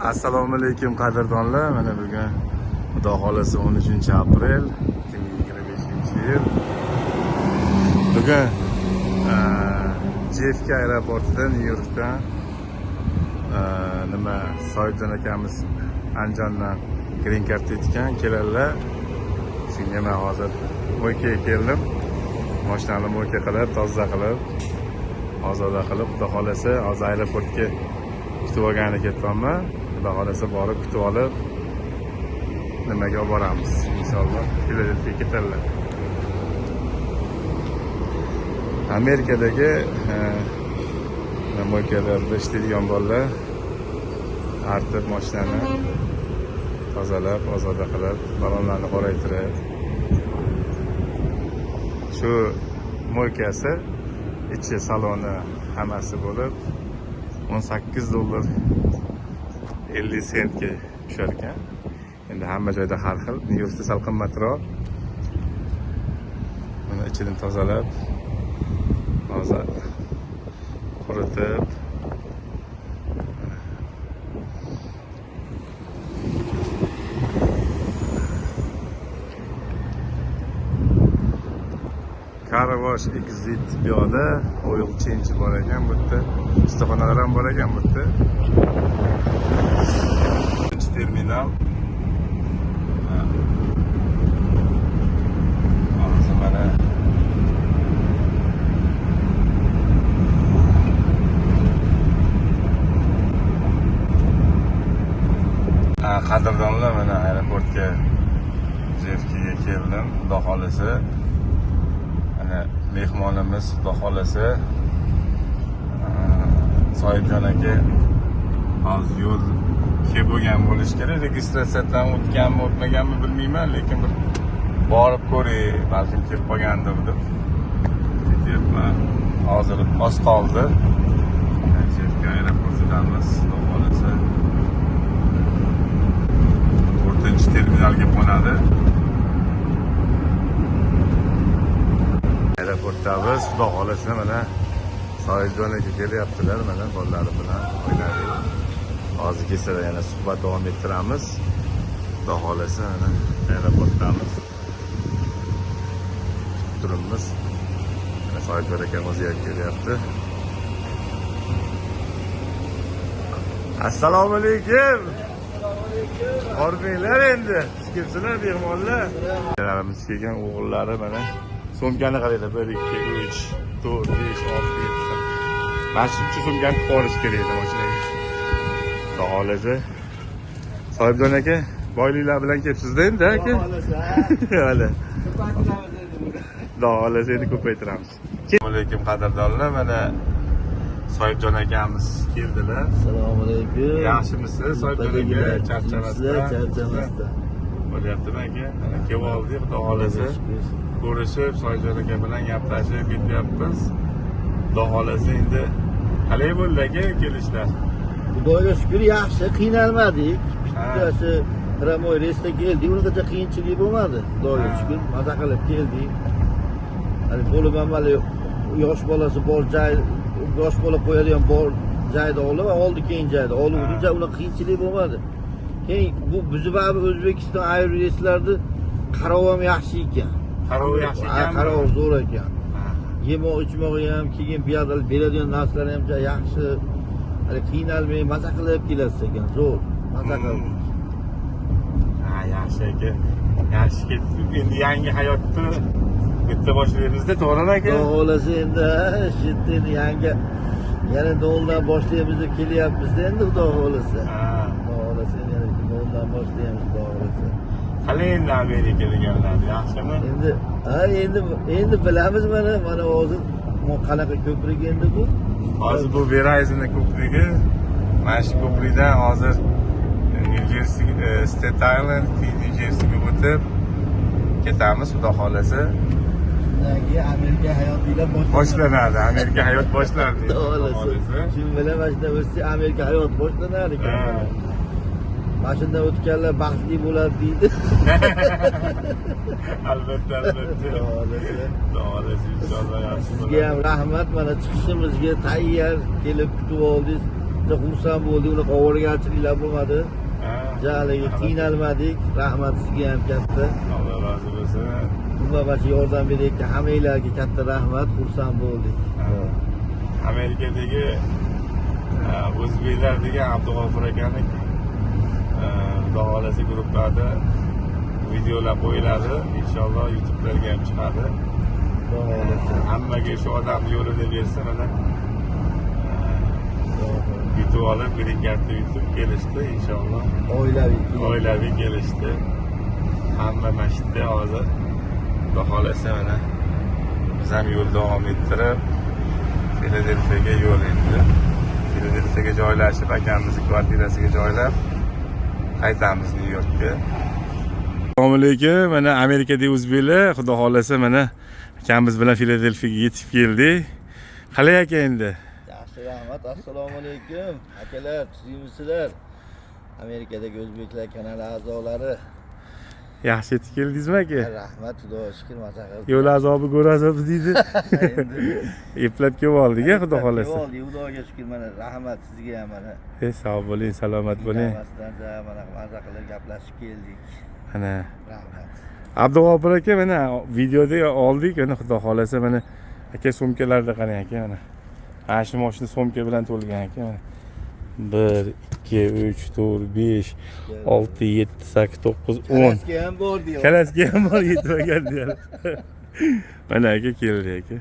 Assalomu alaykum, qadrdonlar. Mana bugun, Xudo xolasa, 13 aprel 2025-yil. Bugun JFK aeroportida, Nyu Yorkdan nima, Soyibjon akamiz Andijondan green card etgan, keladilar. Shunga men hozir мойка ga keldim. Mashinani мойка qilib, toza qilib, ozoda qilib, Xudo xolasa, hozir aeroportga kutib olgani ketyapman. Xudo xolasa, borib kutib olib, nimaga olib boramiz, inshaalloh. Filadelfiya ketadilar. Amerikadagi мойка larda ishlaydigan bolalar artib, mashinani tozalab, ozoda qilib, balonlarni qoraytirib, shu мойка si, ichi, saloni, hammasi bo'lib 18 dollar 50 sentga tushar ekan. Endi hamma joyda har xil, Nyu Yorkda sal qimmatroq. Buni ichini tozalab, hozir quritib. Car wash exit bu yoqda, oil change bor ekan bu yerda. Ustaxonalar ham bor ekan bu yerda. Birinchi terminal. Ha. Hozir mana. Ha, qadrdonlar, mana aeroportga, JFKga keldim. Xudo xolasa, mana mehmonimiz, Xudo xolasa, Soyibjon aka hozir yo'l kelib bo'lgan bo'lishi kerak. Registratsiyadan o'tganmi, o'tmaganmi, bilmayman, lekin bir borib ko'ray, balkim kelib qolgandir deb ketyapman. Hozir oz qoldi. JFK aeroportidamiz, Xudo xolasa. To'rtinchi terminalga qo'nadi. Aeroportdamiz, Xudo xolasa, mana Soyibjon aka kelyaptilar, mana bolalari bilan, oilaviy. Hozir kelsalar, yana suhbat davom ettiramiz. Xudo xolasa, mana aeroportdamiz. Kutib turibmiz. Mana Soyibjon aka o'zi ham kelyapti. Assalomu alaykum. Hormanglar endi. Kelsinlar mehmonlar. Akamiz kelgan, o'g'illari mana sumkani qaranglar. 1 2 3 4 5 6 7. Mana shuncha sumkani tiqib olish kerak edi mashinaga. Xudo xohlasa. Soyibjon aka, boyliklar bilan kelibsiz-da endi, aka. Hali. Xudo xohlasa, endi ko'paytiramiz. Assalomu alaykum, qadrdonlar. Mana Soyibjon akamiz keldilar. Assalomu alaykum. Yaxshimisiz, Soyibjon aka? Charchamasdan. Charchamasdan. Bo'lyaptimi, aka? Mana kelib oldik, Xudo xohlasa. Ko'rishib, Soyibjon aka bilan gaplashib ketyapmiz. Xudo xohlasa, endi qalay bo'ldi, aka, kelishlar? Xudoga shukur, yaxshi, qiynalmadik. Bittasi прямой reysda keldik, unaqacha qiyinchilik bo'lmadi. Xudoga shukur, maza qilib keldik. Hali bo'lib ham hali yosh bolasi bor joy, yosh bola qo'yadigan bor joyda olib, oldi, keyin joyda olib, unaqa qiyinchilik bo'lmadi. Keyin bu bizni baribir O'zbekiston aeroreyslarni qarovi ham yaxshi ekan. Qarovi yaxshi ekanmi? Qarovi zo'r ekan. Yemoq ichmog'i ham, keyin bu yoqda beradigan narsalar ham juda yaxshi. Hali qiynalmay, maza qilib kelasiz ekan, zo'r. Maza qilib. Ha, yaxshi, aka. Yaxshi ketdik. Endi yangi hayotni bitta boshlaymizda, to'g'rimi, aka? Xudo xohlasa, endi shu yerda endi yangi, yana noldan boshlaymiz deb kelyapmiz endi, Xudo xohlasa. Xudo xohlasa, endi yana noldan boshlaymiz, Xudo xohlasa. Qalay endi Amerika deganlar, yaxshimi? Endi ha, endi bilamiz, mana hozir qanaqa ko'prik endi bu? Hozir bu Verizon ko'prigi, mana shu ko'prikdan hozir New Jersey, State Island, keyin New Jerseyga o'tib ketamiz, Xudo xohlasa. Shundan keyin Amerika hayotinglar Boshlanadi, Amerika hayot boshlandi. Xudo xohlasa. Shu bilan mana shundan o'tsa, Amerika hayot boshlanar ekan. Mana shundan o'tganlar baxtli bo'ladi deydi. Albatta, albatta. Xudo xohlasa. Xudo xohlasa, inshaalloh yaxshi Sizga bo'ladi. ham rahmat, mana chiqishimizga tayyor kelib kutib oldingiz. Juda xursand bo'ldik, unaqa ovoragarchiliklar bo'lmadi. Ha. Haligi qiynalmadik. Rahmat sizga ham katta. Alloh rozi bo'lsin. Umuman barcha yordam berayotgan hammanglarga katta rahmat, xursand bo'ldik. Ha. Amerikadagi o'zbeklar degan Abdug'ofur akani Xudo xohlasa guruhlarda videolar qo'yiladi. Inshaalloh YouTube'larga ham chiqadi. Xudo xohlasa. Hammaga shu odam yo'lini bersin mana. Yutib olib, green cardni yutib kelishdi inshaalloh. Oilaviy. Oilaviy kelishdi. Hamma masjidda hozir. Xudo xohlasa mana biz ham yo'l davom ettirib Filadelfiyaga yo'l endi. Filadelfiyaga joylashib, akamizni kvartirasiga joylab qaytamiz Nyu Yorkka. Assalomu alaykum. Mana Amerikadagi o'zbeklar, Xudo xohlasa mana akamiz bilan Filadelfiyaga yetib keldik. Qalay aka endi? Yaxshi, rahmat. Assalomu alaykum. Akalar, tuzukmisizlar? Amerikadagi o'zbeklar kanali a'zolari. Yaxshi yetib keldingizmi aka? Rahmat, Xudoga shukr, maza qilib. Yo'l azobi, go'r azobi deydi. Endi Eplab kelib oldik, a, Xudo xohlasa. Oldik, Xudoga shukr, mana rahmat sizga ham mana. Ey, sog' bo'ling, salomat bo'ling. Indamasidan ja mana maza qilib gaplashib keldik. Mana Rahmat. Abdug'ofur aka, mana videoda oldik, mana Xudo xohlasa mana aka sumkalarda qarang aka mana. Mana shu mashina sumka bilan to'lgan aka mana. 1 2 3 4 5 6 7 8 9 10. Kalaska ham bor deyapti. Kalaska ham bor, yetmagan deyapti. Mana aka keldi aka.